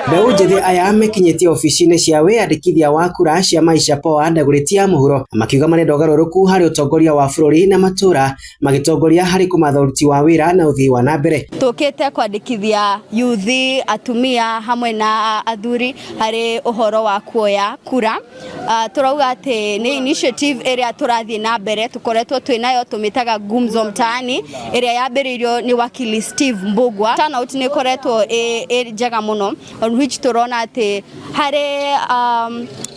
Mbeũ njĩthĩ aya mekinyĩtie obici-inĩ cia wĩyandĩkithia wa kura cia Maisha Poa Dagoretti ya mũhuro makiuga marenda ũgarũrũku harĩ ũtongoria wa bũrũri na matũra magĩtongoria harĩ kũmatha ũruti wa wĩra na ũthii wa na mbere. Tũkĩte kwandĩkithia yuthi, atumia hamwe na athuri harĩ ũhoro wa kuoya kura. Tũrauga atĩ nĩ initiative ĩrĩa tũrathiĩ na mbere tũkoretwo twĩ nayo tũmĩtaga Gumzo Mtaani ĩrĩa yambĩrĩirio nĩ wakili Steve Mbugua. Turnout nĩ ĩkoretwo ĩ njega mũno on which tũrona atĩ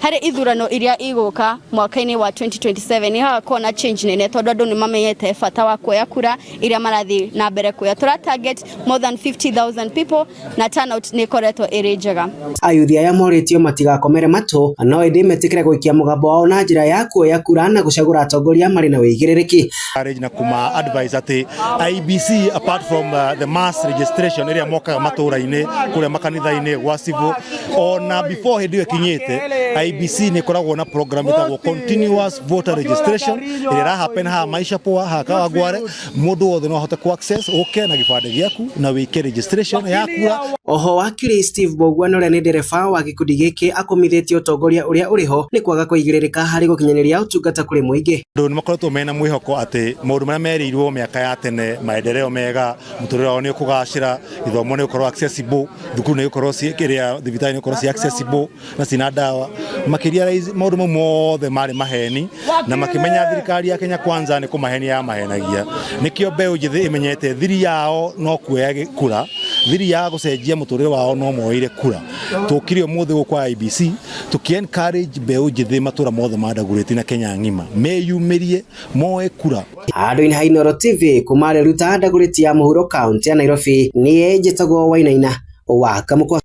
harĩ ithurano iria igũka mwaka-inĩ wa 2027 nĩ hagakorwo na change nene tondũ andũ nĩ mamenyete bata wa kuoya kura iria marathiĩ na mbere kuoya. Tũra target more than 50,000 people na turnout nĩ ĩkoretwo ĩrĩ njega. Ayuthi aya morĩtio matigakomere matũ no ĩndĩ metĩkĩre gũikia mũgambo wao na njĩra ya kuoya kura na gũcagũra atongoria marĩ na wĩigĩrĩrĩki. Encourage na kuma advice atĩ IEBC apart from the mass registration ĩrĩa mokaga matũra-inĩ kũrĩa makanitha-inĩ gwa civil ona before hĩndĩ ĩyo ĩkinyĩte, IEBC nĩ ĩkoragwo na program ĩtagwo continuous voter registration ĩrĩa ĩra happen haha Maisha Poa, haha Kawangware. Mũndũ wothe no ahote ku access ũke na gĩbandĩ gĩaku na wĩke registration ya kura. Oho wakiri Steve Mbugua na ũrĩa nĩ ndereba wa gĩkundi gĩkĩ akũmithĩtie ũtongoria ũrĩa ũrĩho nĩ kwaga kũigĩrĩrĩka harĩ gũkinyanĩria ũtungata kũrĩ mũingĩ. Andũ nĩ makoretwo mena mwĩhoko atĩ maũndũ marĩa merĩirwo mĩaka ya tene, maendeleo mega, mũtũrĩre wao nĩ ũkũgacĩra, gĩthomo nĩ gũkorwo accessible, thukuru nĩ gũkorwo kĩrĩa thibitarĩ nĩ gũkorwo ci accessible na cina ndawa makĩria. Maũndũ mau mothe marĩ maheni na makĩmenya thirikari ya Kenya Kwanza nĩ kũmahenia yamahenagia. Nĩkĩo mbeũ njĩthĩ ĩmenyete thiri yao no kuoya kura, thiri ya gũcenjia mũtũrĩre wao no moeire kura. Tũkire ũmũthĩ gũkũ IEBC tũkĩ encourage mbeũ njĩthĩ matũra mothe ma Dagoretti na Kenya ng'ima meyumĩrie moe kura. Handũ-inĩ ha Inooro TV kuma Riruta, Dagoretti ya mũhuro, kaunti ya Nairobi, niĩ njĩtagwo Wainaina wa Kamũkwa.